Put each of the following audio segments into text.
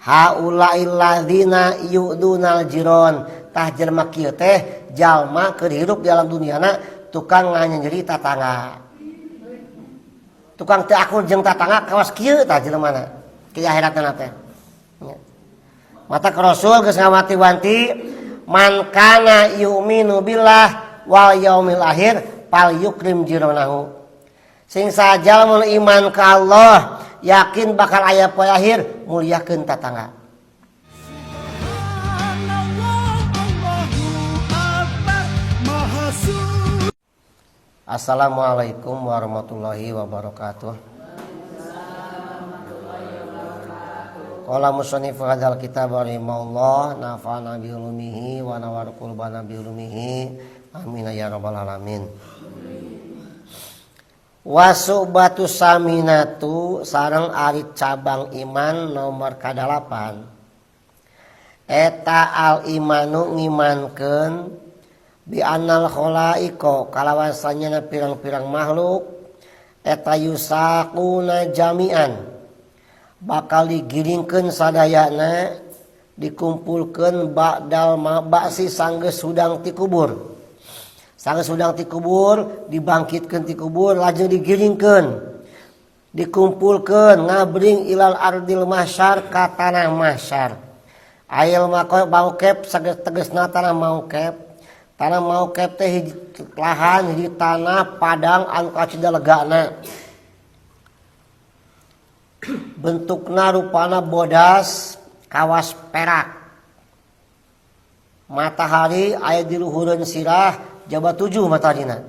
Haula'il ladzina yu'dzunal jiron, tah jelema kieu teh jalma keur hirup di alam duniana tukang nganyeri tatangga, tukang teu akur jeung tatangga, kawas kieu tah jelemana di akhiratna teh. Mata Rasul geus ngawanti-wanti, man kana yu'minu billah wal yaumil akhir fal yukrim jironahu, sing saja mun iman ka Allah, yakin bakal aya poe akhir, muliakeun tatangga. Subhanallah, Allahu Akbar, Maha Suci. Assalamualaikum warahmatullahi wabarakatuh. Qala musannif hadzal kitab rahimahullah, nafa'ana bi ulumihi wa nawwara qulubana bi ulumihi, amin ya rabbal alamin. Wasubatu saminatu, sareng ari cabang iman nomor kadalapan eta al imanu ngimankeun bi annal khalaiqa kalawan sanyana pirang-pirang makhluk eta yusaquna jami'an, bakal digiringkeun sadayana, dikumpulkeun ba'dal ba'si sanggeus hudang ti kubur. Sanggeus hudang ti kubur, dibangkitkeun ti kubur, lajeng digiringkeun, dikumpulkeun ngabring ilal ardil mahsyar ka tanah mahsyar. Ail mako maukep tegesna tanah maukep. Tanah maukep teh hiji lahan, hiji tanah padang anu kacida legana. Bentukna rupana bodas kawas perak. Matahari aya di luhureun sirah jaba 7 mataharina.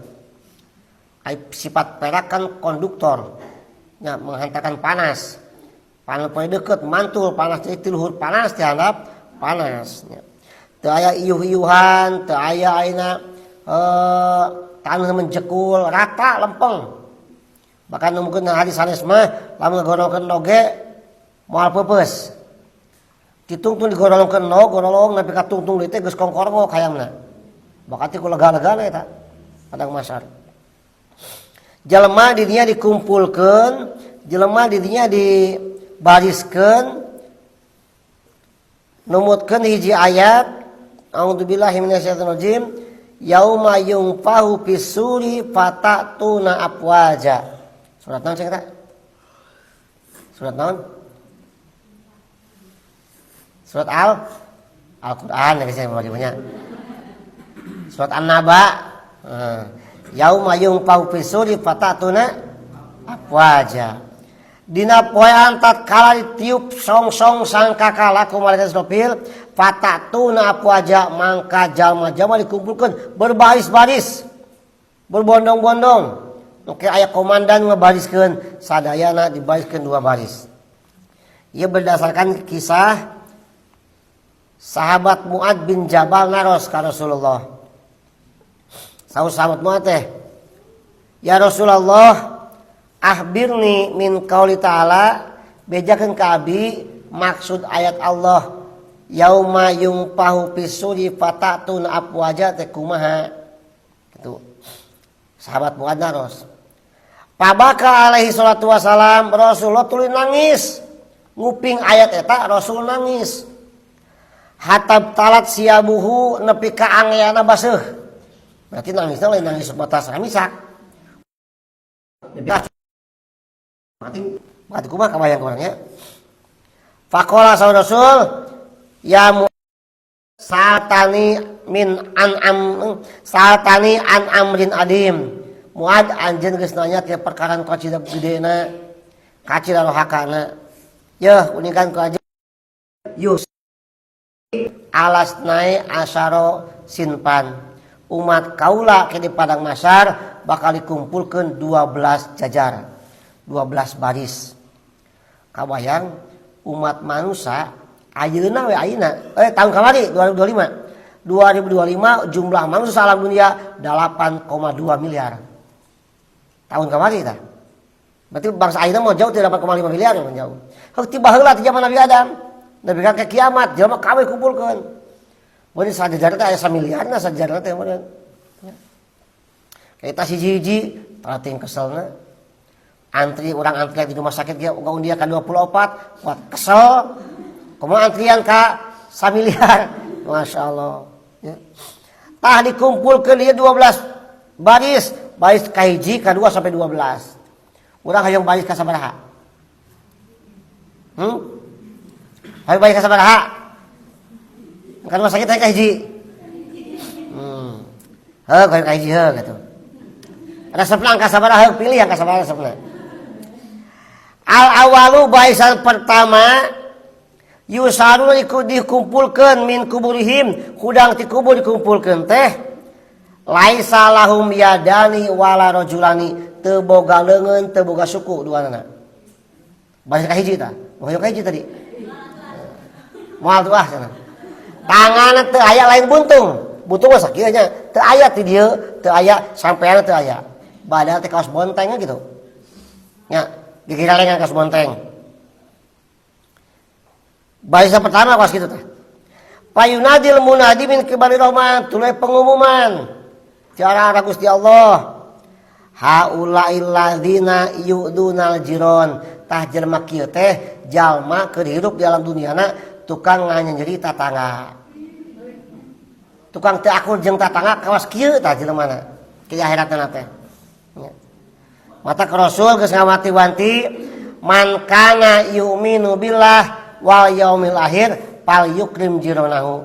Ai sifat perak kan konduktor, nya, menghantarkan panas. Panas poe deket mantul panas, jadi ti luhur panas ti handap panas nya. Teu aya iuh-iuhan, teu aya ayeuna taneuh menjekul, rata lempeng. Bahkan mungkin hadis sanes mah lamun ngagorongkeun oge moal peupeus. Ditungtung digorongkeun nog, gorolong nepi ka tungtung deui teh geus kongkorngok hayamna. Bakal ti ku lega-legana eta padang mahsyar. Jelema di dinya dikumpulkeun, jelema di dinya dibariskeun, numutkeun hiji ayat, a'udzubillahi minasyaitonirrajim, yauma yunfahu fisuri fatatuna afwaja. Surat naon cek eta? Surat naon? Surat Al-Qur'an ya saya banyak. Surat An-Naba. Yauma yunfahu fisuri fatatuna afwaja. Dina poean tatkala ditiup song-song sangkakala ku malaikat Israfil, fatatuna afwaja, mangka jalma-jalma dikumpulkeun berbaris-baris, berbondong-bondong. Oke, aya komandan ngebariskeun sadayana, dibariskeun dua baris. Ia berdasarkan kisah sahabat Muad bin Jabal naros ka Rasulullah. Saur sahabat Muad teh, ya Rasulullah, akhbirni min qauli ta'ala, bejakeun ka abi maksud ayat Allah yauma yunfahu fisuri fatatun afwaja teh kumaha. Gitu. Sahabat Muad naros. Pabaka alaihi salatu wasalam, Rasulullah tuluy nangis. Nguping ayat eta Rasul nangis. Hatab talat siabuhu nepi ka angeana baseuh. Berarti nangisna lain nangis batas ramisak. Berarti berarti kumaha kabayang kurangnya. Faqala saur Rasul, ya satani min an'am satani an amrin adim. Muad, anjeun geus nanya tiap perkara nu kacida gedena, kacida rohakana. Yeuh, uningan ku anjeun. Yus alas nae asyara sinpan. Umat kaula ke di padang mahsyar bakal dikumpulkeun 12 jajar, 12 baris. Kabayang umat manusia ayeuna we ayeuna, tahun kamari 2025. 2025 jumlah manusia alam dunia 8,2 miliar. Tahun kamari tah. Berarti bangsa ayeuna mau jauh 8,5 miliar mau jauh. Heuh, tiba heula ti zaman Nabi Adam. Nabi kan ke kiamat jelema kabeh kumpulkeun. Mun sajajar teh aya samiliarna sajajarna teh mun. Kita hiji-hiji tarating keselna. Antri orang antri di rumah sakit ge uga undia ka 24, kuat kesel. Kumaha antrian ka samiliar. Masya Allah. Ya. Tah dikumpulkeun ieu 12 baris, baris ka hiji, ka 2 sampai 12. Urang hayang baris ka sabaraha? Hayang baris ka sabaraha? Kan rumah sakit hayang ka hiji. Heuh, hayang ka hiji heuh gitu. Resepna angka sabaraha heuh, pilih angka sabaraha resepna. Al awalu barisan pertama yusaruna dikumpulkeun min kuburihim hudang ti kubur dikumpulkeun teh laisa lahum yadani wala rajulani teu boga leungeun teu boga suku duanana. Baris ka hiji tah. Hoyong ka hiji tadi. Moal tuh ah cenah. Tanganna teu aya lain buntung. Buntung mah sakieu nya. Teu aya ti dieu, teu aya sampean teu aya. Badan teh kaos bonteng gitu. Nya, dikiralengan kaos bonteng. Barisan pertama kaos kitu teh. Payunadil munadi min kibali rahman, tuluy pengumuman. Ti arah Gusti Allah. Haula'il ladzina yu'dunal jiron. Tah jelema kieu teh jalma keur hirup di alam duniana tukang nganyeri tatangga. Tukang teu akur jeung tatangga kawas kieu tah jelemana. Ki akhiratna teh. Ya. Mata ke Rasul geus ngawanti-wanti man kana yu'minu billah wal yaumil akhir fal yukrim jironahu.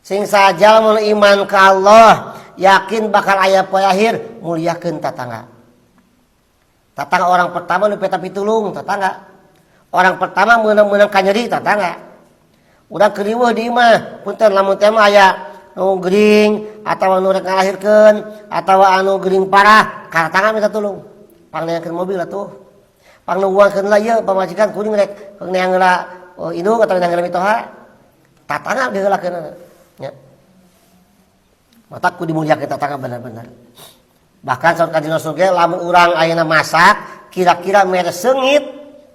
Sing saja mun iman ka Allah yakin bakal aya poe akhir muliakeun tatangga. Tatangga orang pertama nu peta pitulung tatangga. Orang pertama meunang-meunang kanyeri tatangga. Urang keur riweuh di imah punten lamun teh mah aya nu gering atawa nu rek ngalahirkeun atawa anu gering parah ka tatangga minta tulung. Pangneangkeun mobil atuh. Pangnuguankeun lah ieu pamajikan kuring rek neang heula indung atawa neang heula mitoha. Tatangga diheulakeunana. Nya. Mata ku dimuliakeun tatangga bener-bener. Bahkan saur Kanjeng Rasul ge lamun urang ayeuna masak kira-kira mere seungit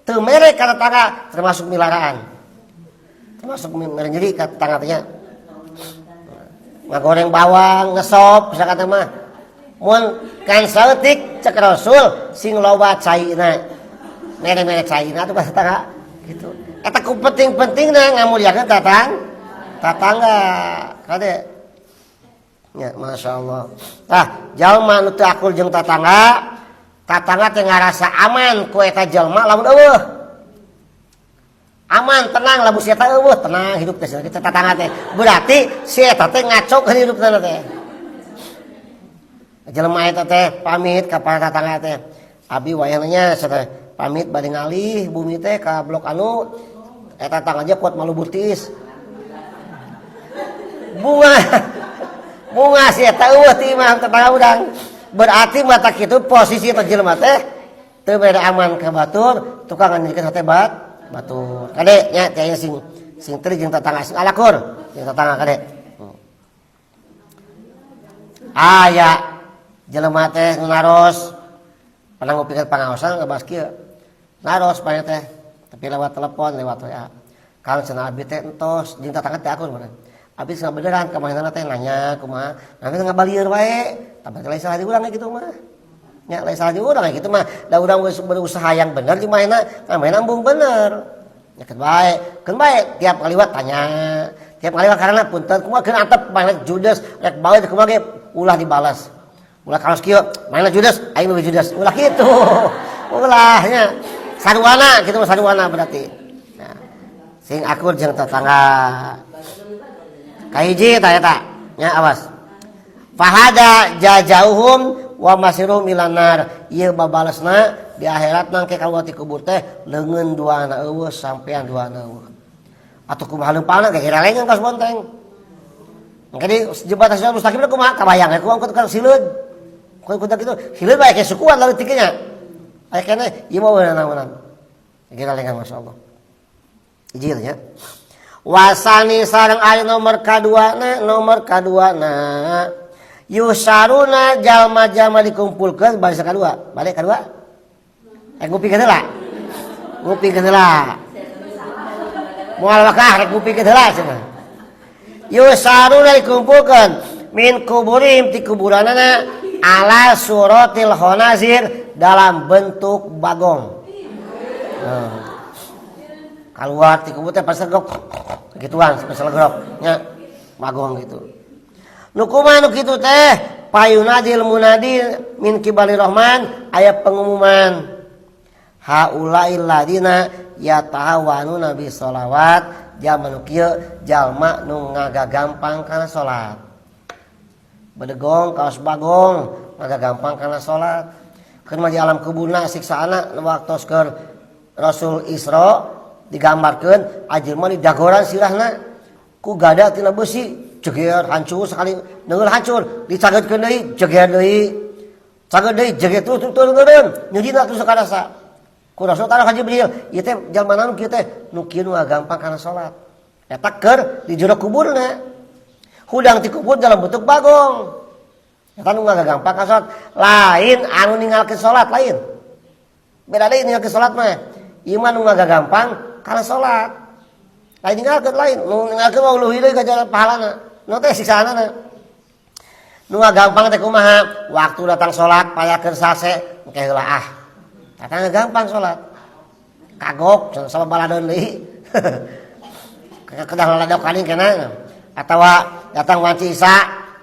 teu mere ka tetangga termasuk milaraan. Termasuk mere nyeri ka tetangga teh nya. Ngagoreng bawang, ngesop misalkan teh mah. Mun kan saeutik cek Rasul sing loba caina. Mere-mere caina tuh ka tetangga gitu. Eta ku penting-pentingna ngamuliakeun tatangga. Kade. Ya, Masya Allah. Tah, jalma nu teu akur jeung tatangga, tatangga teh ngarasa aman ku eta jalma lamun eueuh. Aman, tenang lamun si eta eueuh, tenang hidup teh kita tatangga teh. Berarti si eta teh ngacokeun hidupna teh. Jelema eta teh pamit ka para tatangga teh. Abi wayahna nya teh pamit bade ngalih bumi teh ka blok anu eta tatangga aja kuat malu burtis. Bunga bunga si eta eueuh ti imah tetangga urang. Berarti mata kitu posisi eta jelema teh teu bere aman ka batur, tukang nganyerikeun hate batur. Kade nya teh sing sing teu jeung tetangga sing alakur jeung tetangga kade. Aya jelema teh nu naros pernah ngupikeun pangaosan ngebahas kieu. Naros paling teh tapi lewat telepon, lewat WA. Kang cenah abi teh entos jeung tetangga teh akur meureun. Abi cenah beneran kemarinna teh nanya kumaha, nanti ngabalieur wae, tapi lain salah di urang gitu mah. Nya lain salah di urang gitu mah. Da urang geus berusaha yang bener di mana, ngamena embung bener. Ya keun bae tiap kaliwat tanya, tiap kaliwat karena punten kumaha keun antep mana judes rek bae kumaha ge ulah dibalas. Ulah kaos kieu, mana judes, aing nu judes. Ulah kitu. Ulah nya. Sarwana kitu mah sarwana berarti. Nah, sing akur jeung tetangga. Kahiji eta eta nya awas. Fahada jajauhum wa masiruhum ilan nar. Ieu babalesna di akhirat nangke kaluar ti kubur teh leungeun duana eueuh sampean duana eueuh. Atuh kumaha leumpangna ge kira lengan kaos bonteng. Engke di jembatan Siratal Mustaqim kumaha kabayang we ku tukang sileud. Ku kudu kitu sileud bae ke sukuan leutik nya. Aya keneh ieu mah naonan. Kira lengan masyaallah. Hiji nya. Wasani sareng aya nomor kaduana, nomor kaduana. Yusaruna jalma-jalma dikumpulkeun baris kadua. Balik kadua. Ngupikeun heula. Ngupikeun heula. Moal wakah rek ngupikeun heula cenah. Yusaruna dikumpulkeun min kuburihim ti kuburanana ala suratil khanazir dalam bentuk bagong. Kaluar ti kubur teh pasegrok gituan, pasegrok nya bagong gitu. Nu kumaha nu kitu teh? Payunadil munadi min kibali rahman, aya pengumuman haulail ladina yatahawanuna bi sholawat, jalma nu kieu jalma nu ngagagampang kana salat. Bedegong kaos bagong ngagagampang kana salat. Keur mah di alam kuburna siksaana waktu keur Rasul Isra digambarkeun ajelma didagoran sirahna ku gada tina besi, jeger hancur sekali neunggeul hancur, dicageutkeun deui jeger deui, cageut deui jeger, terus terus turun nyujina terus karasa ku Rasul tarah ka Jibril, ieu teh jalma naon kieu teh? Nu kieu nu gampang kana salat. Eta keur di jero kuburna, hudang ti kubur dalam bentuk bagong. Eta nu ngagampang kana salat, lain anu ninggalkeun salat, lain, beda deui. Ninggalkeun salat mah, ieu mah nu ngagampang kana salat, lain ninggalkeun. Lain nu ninggalkeun mah leuwih deui gajaran pahalana, nu teh siksaanana. Nu gampang teh kumaha? Waktu datang salat payakeun sase engke heula ah, eta gampang salat. Kagok sama baladon deui, kedah laladok kaning kena, atawa datang wanci Isya,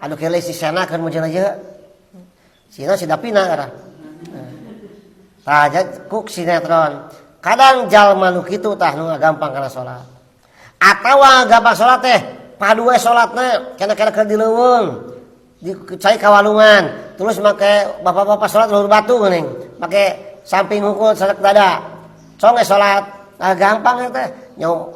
anu kieu si sena keur mujeun aja sina si dapina era. Tah, ku sinetron kadang jalma nu kitu tah nu gampang kana salat. Atawa gampang salat teh padu we salatna, kena-kena keur di leuweung di cai kawalungan, terus make bapak-bapak salat luhur batu geuning, make samping hungkul salat dada cong salat. Nah, gampang teh nyaw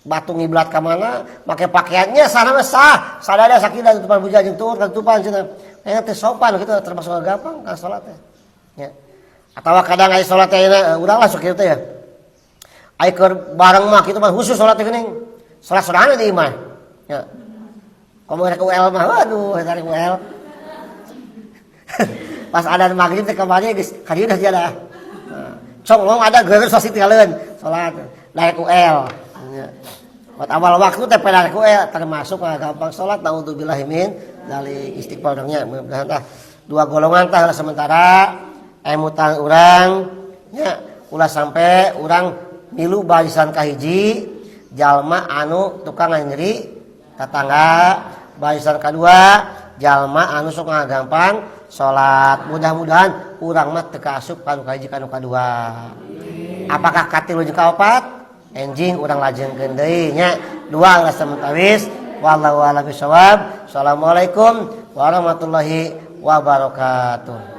batu ngiblat ka mana, make pakaiannya sana mah sah sadada sakida tutupan bujal jeung tuur katutupan cenah. Aya teh sopan gitu, termasuk gampang ka salat teh nya. Atawa kadang aya salat teh urang lah sok kieu teh ya, aya keur bareng mah kitu mah khusus salat teh geuning, salat sorangan di imah nya. Komo rek UL mah, waduh, rek UL pas ada maghrib teh kamari geus ka dieu dah tiada. Conglong ada geus sosi tinggalkeun salat rek UL nya. Buat awal waktu teh pada UL termasuk gampang salat, naudzubillah min dari, istighfar nya. Mudah-mudahan tah dua golongan tah sementara emutan urang nya, ulah sampai urang milu barisan kahiji jalma anu tukang nyeri tetangga, barisan kedua jalma anu sok ngagampang salat. Mudah-mudahan urang mah teu kaasup kanu kahiji kanu kadua. Apakah katilu jeung kaopat, enjing urang lajengkeun deui nya. Dua lah samentawis, wallahu a'lam bishawab. Assalamualaikum warahmatullahi wabarakatuh.